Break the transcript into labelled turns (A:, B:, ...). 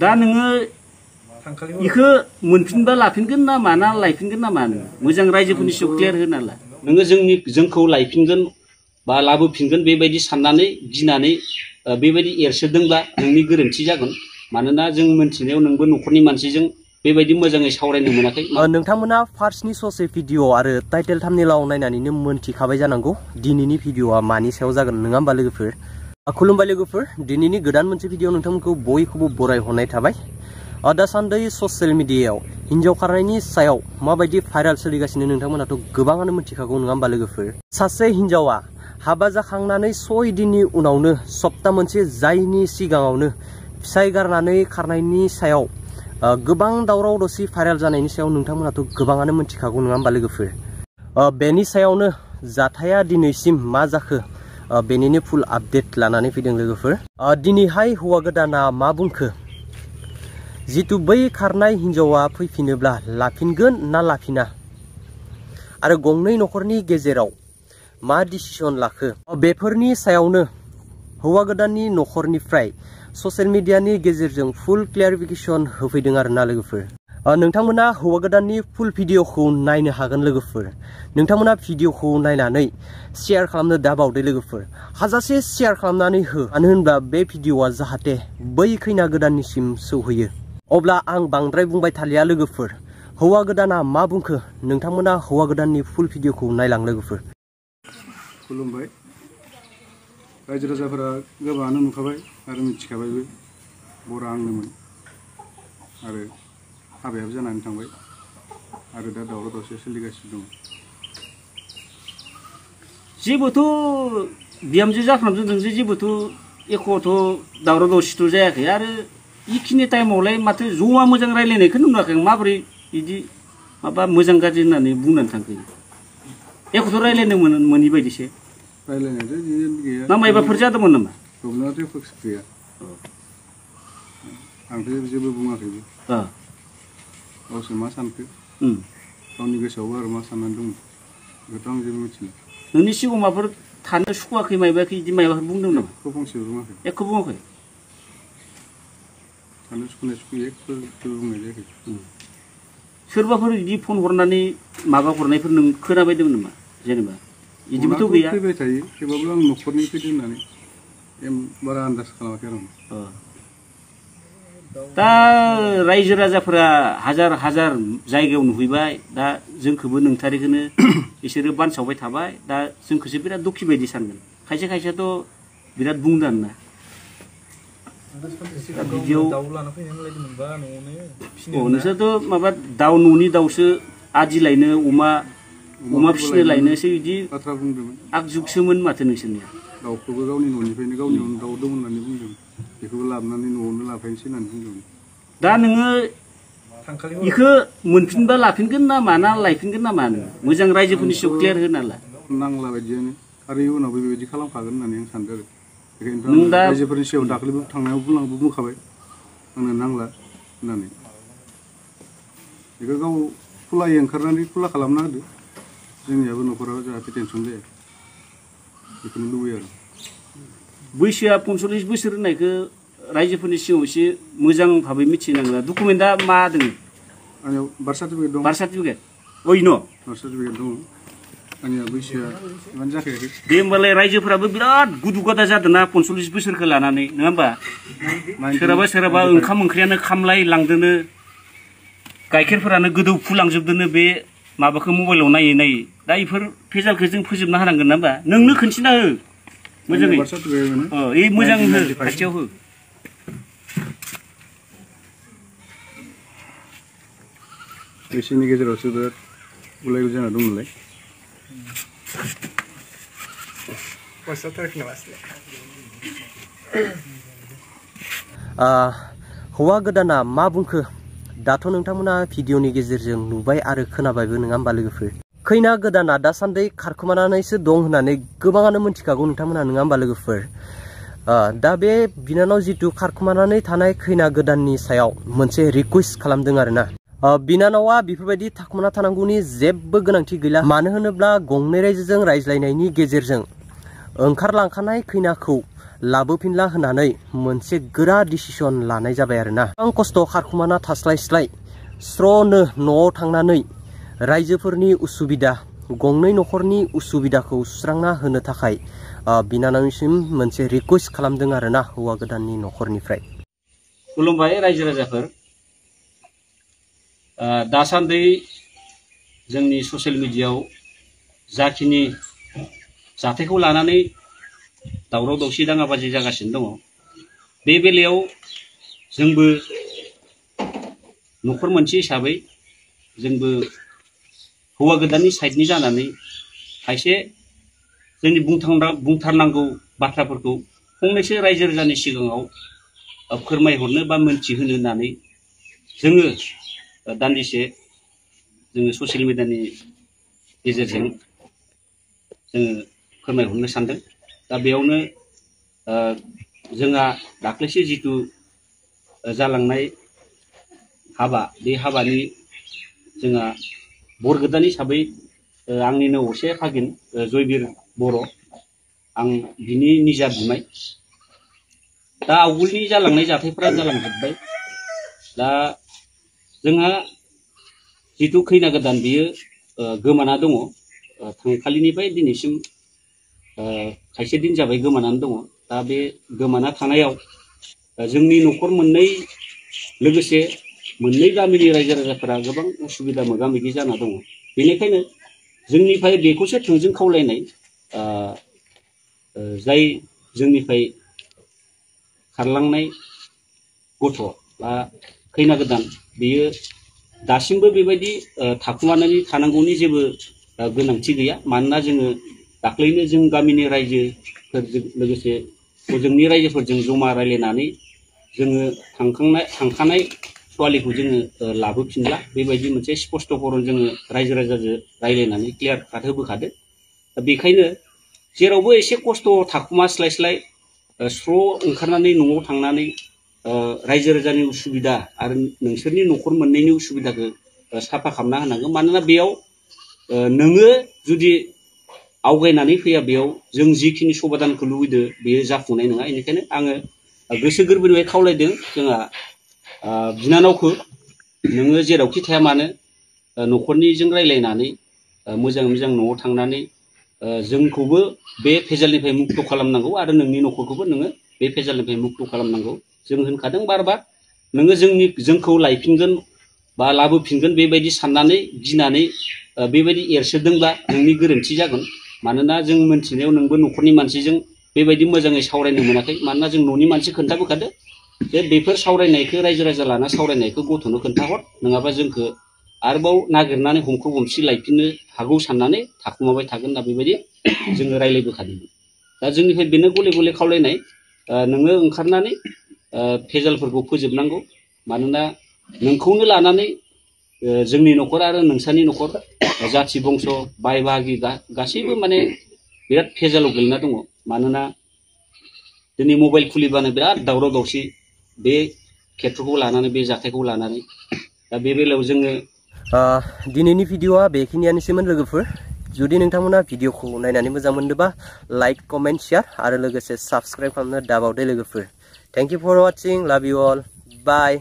A: दा नोङो इखो मोनफिनबा लाफिनगोन ना माना लायफिनगोन ना मानो मोजां रायजोफोरनि सायाव क्लियार होनाला नोङो जोंखौ लायफिनगोन बा लाबोफिनगोन बेबायदि साननानै गिनानै बेबायदि एरसोदोंब्ला नोंनि गोरोन्थि जागोन मानोना जों मोनथिनायाव नोंबो न'खरनि मानसिजों बेबायदि मोजाङै सावरायनो मोनाखै
B: नोंथांमोना फार्स्टनि ससे भिडिअ आरो टाइटेल थाम्बनेलाव नायनानैनो मोनथिखाबाय जानांगौ दिनैनि भिडिअआ मानि सायाव जागोन नङा होमबा लोगोफोर खुलुमबाय लोगोफोर दिनैनि गोदान मोनसे भिडिअ नोंथांमोनखौ बयखौबो बरायहरनाय थाबाय दासान्दि ससियेल मिडियायाव हिन्जाव खारनायनि सायाव माबायदि भाइराल सोलिगासिनो नोंथांमोनाथ' गोबाङानो मिथिखागौ नङा होमबा लोगोफोर सासे हिन्जावा हाबा जाखांनानै 6 दिननि उनावनो सप्ता मोनसे जायनि सिगाङावनो फिसाय गारनानै खारनायनि सायाव गोबां दावराव दावसि भाइराल जानायनि सायाव नोंथांमोनाथ' गोबाङानो मिथिखागौ नङा होमबा लोगोफोर बेनि सायावनो जाथाया दिनैसिम मा जाखो बेनिनो फुल आपडेट लानानै फैदों लोगोफोर दिनैहाय हौवा गोदाना मा बुंखो जितु बै खारनाय हिन्जावा फैफिनोब्ला लाफिनगोन ना लाफिना आरो गंनै न'खरनि गेजेराव मा डिसिसन लाखो बेफोरनि सायावनो हौवा गोदाननि न'खरनिफ्राय ससियेल मिडियानि गेजेरजों फुल क्लियारिफिकेसन होफैदों आरोना लोगोफोर नोंथांमोना हौवा गोदाननि फुल भिडिअखौ नायनो हागोन लोगोफोर नोंथांमोना भिडिअखौ नायनानै शेयार खालामनो दाबावदो लोगोफोर हाजासे शेयार खालामनानै हो मानो होनब्ला बे भिडिअआ जाहाथे बै खैना गोदाननिसिम सौहैयो अब्ला आं बांद्राय बुंबाय थालिया लोगोफोर हौवा गोदाना मा बुंखो नोंथांमोना हौवा गोदाननि फुल भिडिअखौ नायलां लोगोफोर
C: खुलुमबाय रायजो राजाफोरा गोबाङानो नुखाबाय आरो मिथिखाबायबो बरा आंनोमोन आरो हाबायाबो जानानै थांबाय आरो दा दावराव दावसि सोलिगासिनो दं
A: जेबोथ' बिहामजो जाफ्रामजों जेबोथ' एख'थ' दावराव दावसिथ' जायाखै आरो इखिनि टाइमावलाय माथो ज'आ मोजां रायलायनायखौ नुवाखै आं माबोरै बिदि माबा मोजां गाज्रि होननानै बुंनानै थांखो एख'थ' रायलायनो मोनि बायदिसो
C: रायलायनायाथ' गैया
A: ना मायबाफोर जादोंमोन नामा
C: प्रब्लेमाथ' एख' गैया आंथ' जेबो बुङाखैबो गावसोर मा सानखो गावनि गोसोआवबो आरो मा साननानै दंमोन बेखौथ' आं जेबो मिथिला
A: नोंनि सिगाङाव माबाफोर थानो सुखुवाखै मायबाखै बिदि मायबाफोर बुंदों नामा
C: एख' फंसेबो बुङाखै
A: एख' बुङाखै
C: थानो सुखुनाय सुखुयै एख' जेबो बुंनाय जायाखै
A: सोरबाफोर बिदि फन हरनानै माबा हरनायफोर नों खोनाबायदोंमोन नामा जेनेबा बिदिबोथ' गैया
C: फैबाय थायो थेवबाबो आं न'खरनि फैदों होननानै बारा आन्दाज खालामाखै आरो
A: दा रायजो राजाफोरा हाजार हाजार जायगायाव नुहैबाय दा जोंखौबो नोंथारिखौनो बिसोरो बानसावबाय थाबाय दा जोंखौसो बिराद दुखि बायदि सानगोन खायसे खायसेथ' बिराद बुंदों आरोना नोंसोरथ' माबा दाउ न'नि दाउसो आदि लायनो अमा फिसिनो लायनोसो बिदि
C: बाथ्रा बुंदोंमोन
A: आगजुगसोमोन माथो नोंसोरनिया
C: दाउखौबो गावनि न'निफ्रायनो गावनियावनो दाउ दं होननानै बुंदों बेखौबो लाबोनानै न'आवनो लाफायनोसै होननानै बुंदोंमोन
A: दा नोङो इखो मोनफिनबा लाफिनगोन ना माना लायफिनगोन ना मानो मोजां रायजोफोरनि सायाव क्लियार होनाला
C: नांला बायदियानो आरो इयुनावबो बेबायदि खालामखागोन होननानै आं सानदों आरो बेखायनोथ' रायजोफोरनि सायाव दाख्लैबो थांनायाव बुंखाबाय आंनो नांला होननानै बेखौ गाव खुलायै ओंखारनानै खुला खालामना होदो जोंनियाबो न'खराव जाहाथे टेनसन जाया बेखौनो लुबैयो आरो
A: बैसोआ 45 बोसोर होननायखौ रायजोफोरनि सिगाङाव एसे मोजां भाबै मिथिनांगोन डकुमेन्टआ मा दङ
C: आंनियाव बार्थ सार्टिफिकेट दं
A: बार्थ सार्टिफिकेट न'
C: बार्थ सार्टिफिकेट दङ आंनिया बैसोआ इमान जाखायाखै
A: दे होमबालाय रायजोफोराबो बिराद गुदु गादा जादोंना 45 बोसोरखौ लानानै नङा होमबा सोरहाबा ओंखाम ओंख्रियानो खामलाय लांदोनो गाइखेरफोरानो गोदौफु लांजोबदोनो बे माबाखौ मबाइलाव नायै नायै दा इफोर भेजालखौ जों फोजोबना होनांगोन ना होमबा नोंनो खोन्थिना हो मोजाङै मोजां हो खाथियाव हो
C: बिसोरनि गेजेरावसो बिराद गुलाय गुजाय जाना दं नालाय
B: हौवा गोदाना मा बुंखो दाथ' नोंथांमोना भिडिअनि गेजेरजों नुबाय आरो खोनाबायबो नङा होमबा लोगोफोर खैना गोदाना दासान्दि खारखोमानानैसो दं होननानै गोबाङानो मिथिखागौ नोंथांमोना नङा होमबा लोगोफोर दा बे बिनानाव जितु खारखोमानानै थानाय खैना गोदाननि सायाव मोनसे रिकुवेस्ट खालामदों आरोना बिनानावा बेफोरबायदि थाखुमाना थानांगौनि जेबो गोनांथि गैला मानो होनोब्ला गंनै रायजोजों रायज्लायनायनि गेजेरजों ओंखारलांखानाय खैनाखौ लाबोफिनला होननानै मोनसे गोरा डिसिसन लानाय जाबाय आरोना। आं खस्थ' खारखुमाना थास्लायस्लाय स्र'नो न'आव थांनानै रायजोफोरनि उसुबिदा गंनै न'खरनि उसुबिदाखौ सुस्रांना होनो थाखाय बिनानावनिसिम मोनसे रिक्वेस्ट खालामदों आरोना हौवा गोदाननि न'खरनिफ्राय।
A: खुलुमबाय रायजो राजाफोर। दासान्दि जोंनि ससियेल मिडियायाव जाखिनि जाथायखौ लानानै दावराव दावसि दाङाबाजि जागासिनो दङ, बे बेलायाव जोंबो न'खर मोनसे हिसाबै जोंबो हौवा गोदाननि साइडनि जानानै खायसे जोंनि बुंथारनांगौ बाथ्राफोरखौ फंनैसो रायजो राजानि सिगाङाव फोरमायहरनो बा मोनथिहोनो होननानै जोङो दान्दिसे जोङो ससियेल मिडियानि गेजेरजों जोङो फोरमायहरनो सानदों। दा बेयावनो जोंहा दाख्लैसो जिथु जालांनाय हाबा, बे हाबानि जोंहा बर गोदान हिसाबै आंनिनो असे फागिन जयबीर बर', आं बिनि निजा बिमाय। दा आवगोलनि जालांनाय जाथायफोरा जालांजोब्बाय। दा जोंहा जिथु खैना गोदान बियो गोमाना दङ। थांखालिनिफ्राय दिनैसिम खायसे दिन जाबाय गोमानानै दङ। दा बे गोमाना थानायाव जोंनि न'खर मोननै लोगोसे मोननै गामिनि रायजो राजाफोरा गोबां उसुबिदा मोगा मोगि जाना दङ। बेनिखायनो जोंनिफ्राय बेखौसो थोंजों खावलायनाय, जाय जोंनिफ्राय खारलांनाय गथ' बा खैना गोदान बेयो दासिमबो बेबायदि थाखुमानानै थानांगौनि जेबो गोनांथि गैया। मानोना जोङो दाख्लैनो जों गामिनि रायजोफोरजों लोगोसे हजोंनि रायजोफोरजों जमा रायलायनानै जोङो थांखानाय सवालिखौ जोङो लाबोफिनला, बेबायदि मोनसे स्पष्ट खरन जोङो रायजो राजाजों रायलायनानै क्लियार काट होबोखादो। दा बेखायनो जेरावबो एसे खस्थ' थाखुमास्लायस्लाय स्र' ओंखारनानै न'आव थांनानै रायजो राजानि उसुबिदा आरो नोंसोरनि न'खर मोननैनि उसुबिदाखौ साफा खालामना होनांगौ। मानोना बेयाव नोङो जुदि आवगायनानै फैया, बेयाव जों जिखिनि समाधानखौ लुबैदों बेयो जाफुंनाय नङा। बेनिखायनो आङो गोसो गोरबोनिफ्राय खावलायदों जोंहा बिनानावखौ, नोङो जेरावखि थाया मानो न'खरनिजों रायलायनानै मोजाङै मोजां न'आव थांनानै जोंखौबो बे भेजालनिफ्राय मुक्त खालामनांगौ आरो नोंनि न'खरखौबो नोङो बे भेजालनिफ्राय मुक्त खालामनांगौ। जों होनखादों बार बार, नोङो जोंखौ लायफिनगोन बा लाबोफिनगोन बेबायदि साननानै गिनानै बेबायदि एरसोदोंबा नोंनि गोरोन्थि जागोन। मानोना जों मोनथिनायाव नोंबो न'खरनि मानसिजों बेबायदि मोजाङै सावरायनो मोनाखै। मानोना जों न'नि मानसि खोन्थाबोखादो जे बेफोर सावरायनायखौ रायजो राजा लाना सावरायनायखौ गथ'नो खोन्थाहर, नङाबा जोंखौ आरोबाव नागिरनानै हमखो हमसि लायफिननो हागौ साननानै थाखुमाबाय थागोन होनना बेबायदि जोङो रायलायबोखादोंमोन। दा जोंनिफ्राय बेनो गले गले खावलायनाय, नोङो ओंखारनानै भेजालफोरखौ फोजोबनांगौ। मानोना नोंखौनो लानानै जोंनि न'खर आरो नोंसानि न'खर जाथि बंस बाय बाहागि गासैबो माने बिराद भेजालाव गोलैना दङ। मानोना दिनै मबाइल खुलिबानो बिराद दावराव दावसि बे खेत्रखौ लानानै, बे जाथायखौ लानानै। दा बे बेलायाव जोङो
B: दिनैनि भिडिअआ बेखिनियानोसैमोन लोगोफोर। जुदि नोंथांमोना भिडिअखौ नायनानै मोजां मोनदोंबा लाइक, कमेन्ट, शेयार आरो लोगोसे साबस्क्राइब खालामनो दाबावदे लोगोफोर। थेंक इउ फर वाचिं, लाभ इउ अल, बाय।